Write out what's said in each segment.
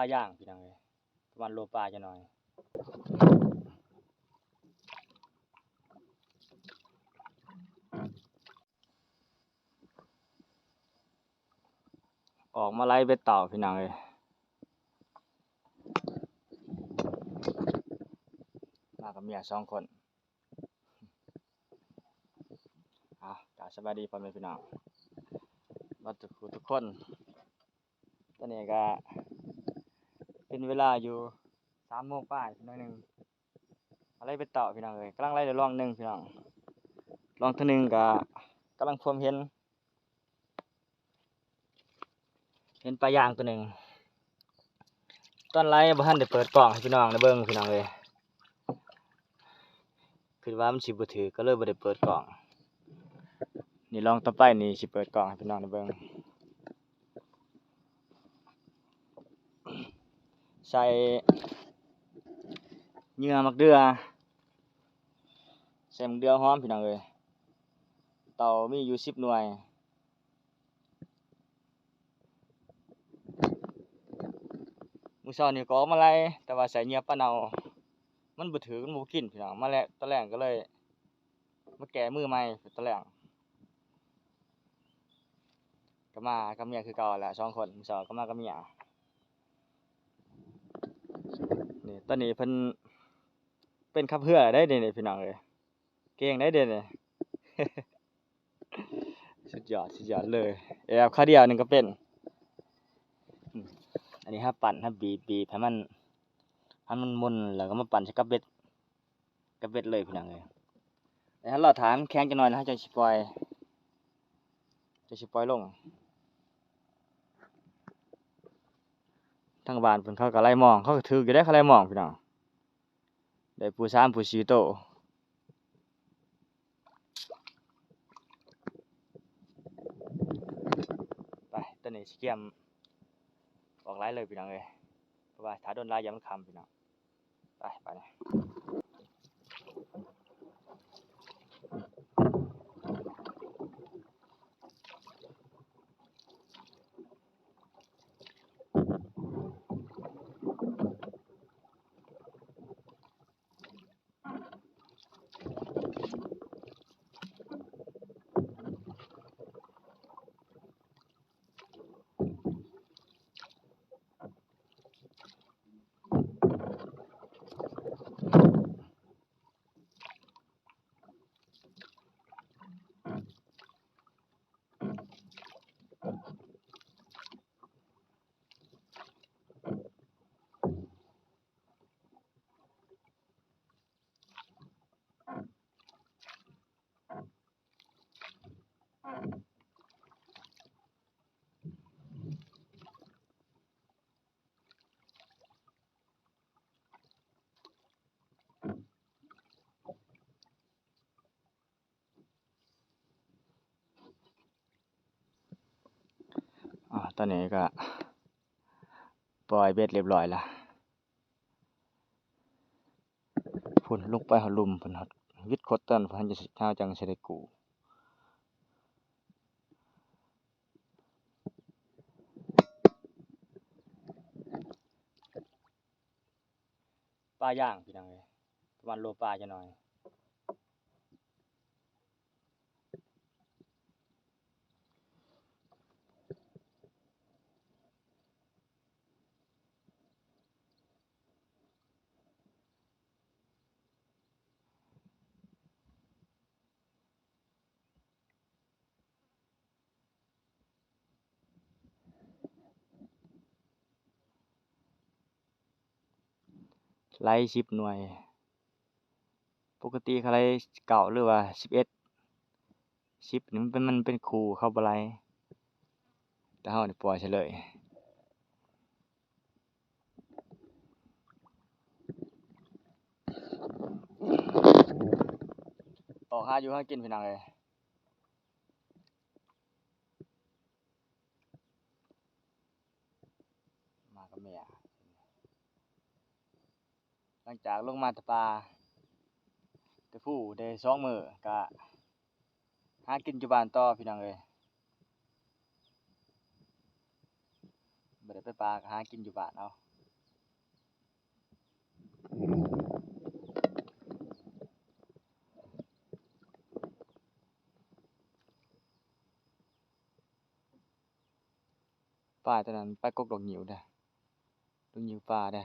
ປາຍ່າງພີ່ນ້ອງເອີຍ ປະມານໂລປາຈັກໜ່ອຍ. ອອກມາໄລ່ເບັດເຕົາພີ່ນ້ອງເອີຍ ມາກັບເມຍສອງຄົນ. ເອົາ ກາບສະບາຍດີພໍ່ແມ່ພີ່ນ້ອງເບິດທຸກຜູ້ທຸກຄົນ. ຕອນນີ້ກະເປັນເວລາຢູ່ສາມໂມງປາຍໜ້ອຍໜຶ່ງ ມາໄລ່ເບັດເຕົາພີ່ນ້ອງເອີຍ ກຳລັງໄລ່ໄດ້ລອງໜຶ່ງພີ່ນ້ອງ ລອງເທື່ອໜຶ່ງກະກຳລັງພວມເຫັນ ເຫັນປາຍ່າງໂຕໜຶ່ງ. ຕອນໄລ່ບໍ່ທັນໄດ້ເປີດກ້ອງໃຫ້ພີ່ນ້ອງໄດ້ເບິ່ງພີ່ນ້ອງເອີຍ ຄິດວ່າມັນຊິບໍ່ຖືກ ກໍເລີຍບໍ່ໄດ້ເປີດກ້ອງ. ນີ້ລອງຕໍ່ໄປນີ້ຊິເປີດກ້ອງໃຫ້ພີ່ນ້ອງໄດ້ເບິ່ງ. ໃສ່ເຫຍື່ອໝາກເດືອ ໃສ່ໝາກເດືອຫອມພີ່ນ້ອງເອີຍ ເຕົາມີຢູ່ສິບໜ່ວຍ. ມື້ເຊົ້ານີ້ກໍອອກມາໄລ່ ແຕ່ວ່າໃສ່ເຫຍື່ອປາເນົ່າ ມັນບໍ່ຖືກ ມັນບໍ່ກິນພີ່ນ້ອງ ມາແລ້ວຕອນແລງກໍເລີຍ ມາແກ້ມືໃໝ່ຕອນແລງ ກໍມາກັບເມຍຄືເກົ່າແຫຼະ ສອງຄົນ. ມື້ເຊົ້າກໍມາກັບເມຍ. ນີ້ ຕອນນີ້ເພິ່ນເປັນຂັບເຮືອໄດ້ເດນີ້ພີ່ນ້ອງເອີຍ ເກັ່ງໄດ້ເດນີ້. ສຸດຍອດ ສຸດຍອດເລີຍ ແອບຂາດຽວໜຶ່ງກໍເປັນ. ອືມ ອັນນີ້ເຮົາປັ່ນ ເຮົາບີບ ບີບໃຫ້ມັນ ໃຫ້ມັນມົນ ແລ້ວກໍມາປັ່ນໃສ່ກັບເບັດ ກັບເບັດເລີຍພີ່ນ້ອງເອີຍ. ແລ້ວເຮົາລໍຖ້າມັນແຂງຈັກໜ່ອຍ ແລ້ວເຮົາຈັ່ງຊິປ່ອຍ ຈັ່ງຊິປ່ອຍລົງ. ທາງບ້ານເພິ່ນເຂົາກໍໄລ່ມອງ ເຂົາກໍຖືກຢູ່ເດ້ ເຂົາໄລ່ມອງພີ່ນ້ອງ ໄດ້ປູສາມປູສີ່ໂຕ. ໄປ ຕອນນີ້ຊິກຽມອອກໄລ່ເລີຍພີ່ນ້ອງເອີຍ ເພາະວ່າຖ້າດົນຫຼາຍຢ້ານມັນຄ່ຳພີ່ນ້ອງ. ໄປ ໄປ. ອາ ຕອນນີ້ກໍປ່ອຍເບັດຮຽບຮ້ອຍລະ ພຸ້ນ ລົງໄປຮອດລຸ່ມພຸ້ນ ຮອດວິດຄົດຕອນພຸ້ນ ເຮົາຈັ່ງຊິໄດ້ກູ້. ປາຍ່າງພີ່ນ້ອງເອີຍ ປະມານໂລປາຈັກໜ່ອຍ. ໄລ່ສິບໜ່ວຍ ປົກກະຕິເຂົາໄລ່ເກົ້າ ຫຼືວ່າສິບເອັດ ສິບນີ້ມັນເປັນ ມັນເປັນຄູ່ ເຂົາບໍ່ໄລ່ ແຕ່ເຮົານີ້ປ່ອຍໃສ່ເລີຍ. ອອກຫາຢູ່ຫາກິນພີ່ນ້ອງເອີຍ. ມາກັບເມຍ ຫຼັງຈາກລົງມາແຕ່ປ່າແຕ່ພູໄດ້ສອງມື້ ກະຫາກິນຢູ່ບ້ານຕໍ່ພີ່ນ້ອງເອີຍ ບໍ່ໄດ້ໄປປ່າ ກະຫາກິນຢູ່ບ້ານເອົາ. ປາໂຕນັ້ນໄປກົກດອກງິ້ວເດ້ ດອກງິ້ວປ່າເດ້.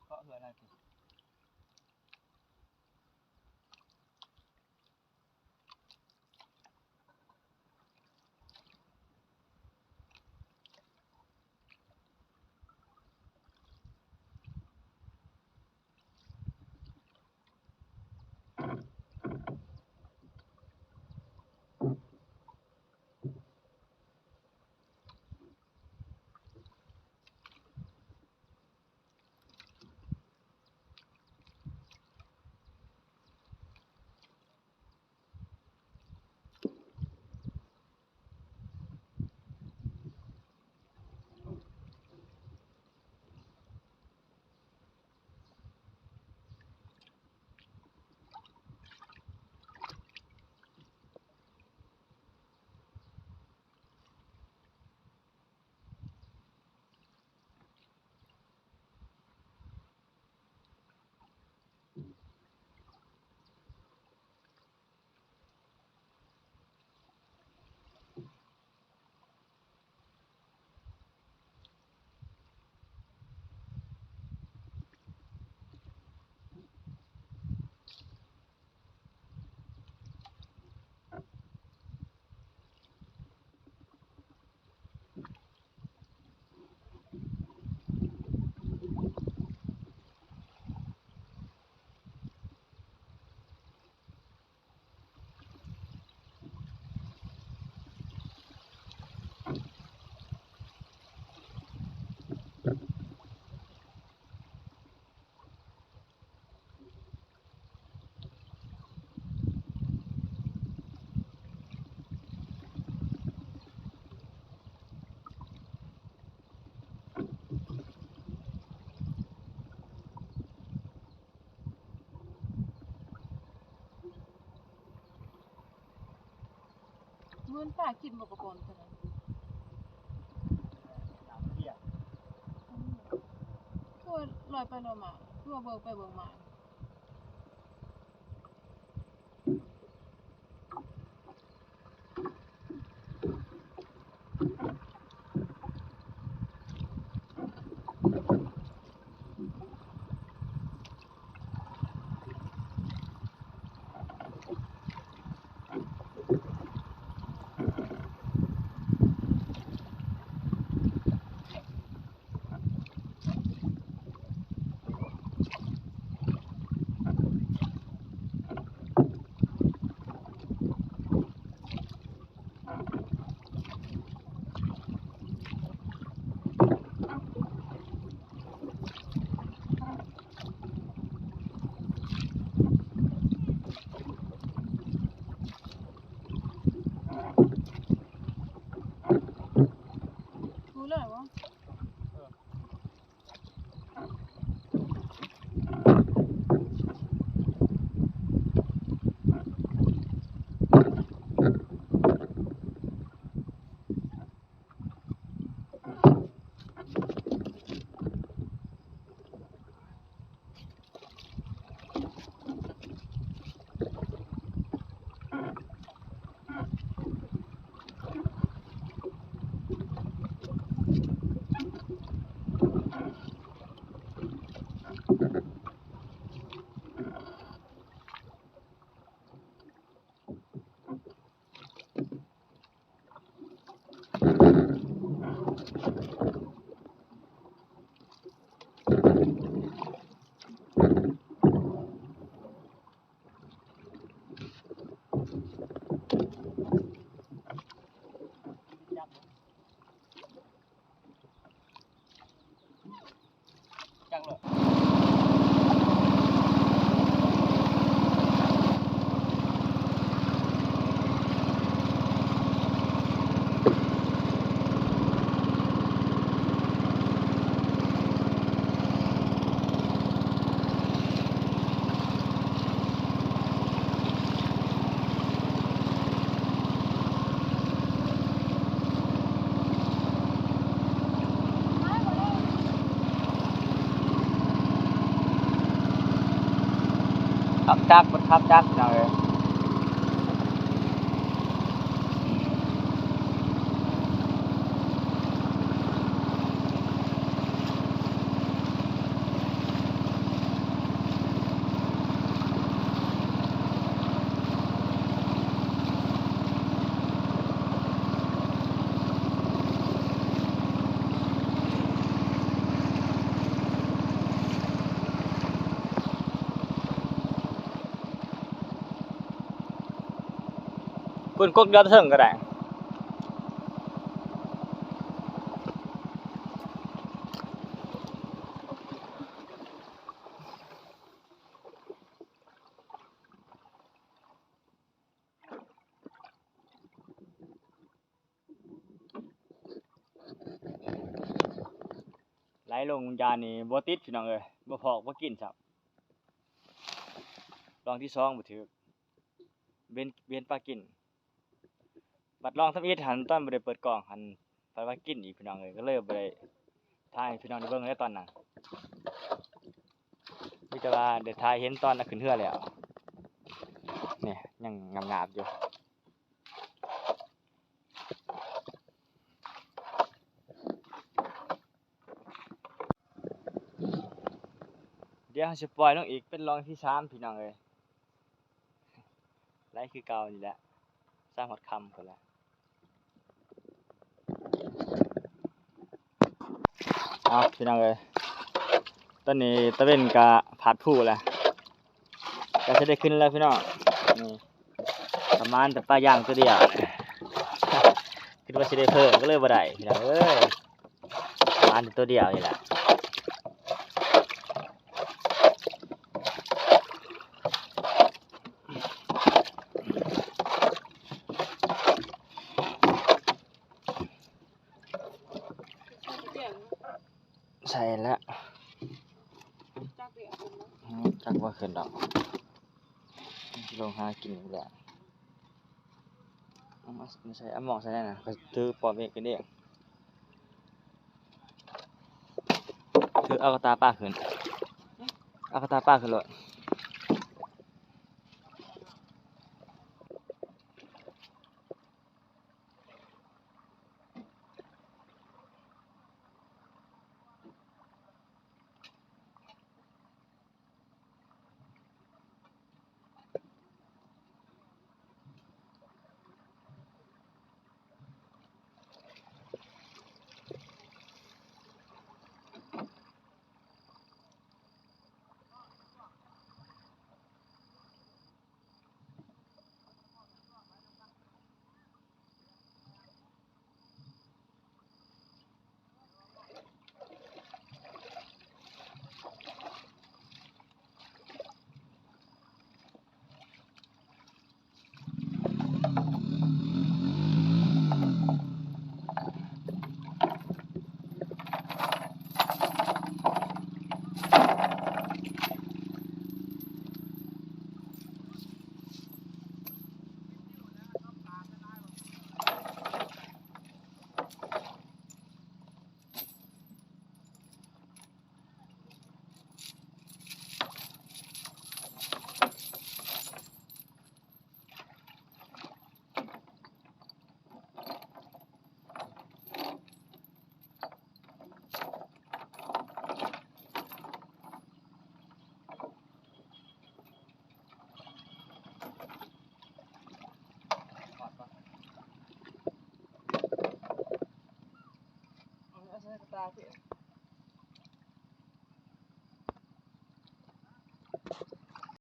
ເກາະເຮືອນນັ້ນ. ເໝືອນປາກິນບໍ່ປະກອນຕົວນັ້ນ. ຄືວ່າລອຍໄປລອຍມາ ຄືວ່າເບິ່ງໄປເບິ່ງມາ. ຂັບຈັກ ລົດຂັບຈັກ ພີ່ນ້ອງເອີຍ. ເພິ່ນກົກຢູ່ເທິງກໍໄດ້. ໄຫຼລົງຢານີ້ບໍ່ຕິດ ພີ່ນ້ອງເອີຍ, ບໍ່ພໍກບໍ່ກິນຊ້ຳ. ລອງທີສອງບໍ່ຖືກ ເວັນ ເວັນປາກິນ. ບັດລອງທຳອິດຫັ້ນ ຕອນບໍ່ໄດ້ເປີດກ້ອງຫັ້ນ ພັດວ່າກິນອີກ ພີ່ນ້ອງເອີຍ, ກໍເລີຍບໍ່ໄດ້ຖ່າຍໃຫ້ພີ່ນ້ອງໄດ້ເບິ່ງເລີຍຕອນນັ້ນ. ມີແຕ່ວ່າໄດ້ຖ່າຍເຫັນຕອນເອົາຂຶ້ນເຮືອແລ້ວ. ນີ້ຍັງງາບໆຢູ່. ດຽວເຮົາຊິປ່ອຍລົງອີກເປັນລອງທີສາມ ພີ່ນ້ອງເອີຍ. ໄຫຼຄືເກົ່ານີ້ແຫຼະ ສາມຮອດຄ່ຳພຸ້ນແຫຼະ. ເອົາ ພີ່ນ້ອງເອີຍ ຕອນນີ້ຕາເວັນກະພາດພູແລ້ວ ກະຊິໄດ້ຂຶ້ນແລ້ວ ພີ່ນ້ອງ. ນີ້ປະມານແຕ່ປາຢາງຕົວດຽວ ຄິດວ່າຊິໄດ້ເພີ່ມ ກໍເລີຍບໍ່ໄດ້ ພີ່ນ້ອງເອີຍ. ປານຕົວດຽວນີ້ແຫຼະ. ໃສ່ແລ້ວ ຈັກບໍ່ຂຶ້ນດອກ ຊິລົງຫາກິນແລ້ວ. ເອົາມາໃສ່ ເອົາໝອກໃສ່ແດ່ນະ ຂ້ອຍຖືປ້ອມເອງກິນເອງ. ຖືເອົາກະຕ່າປາຂຶ້ນ ເອົາກະຕ່າປາຂຶ້ນໂລດ. ເອົາໃສ່ກະຕ່າຕິ.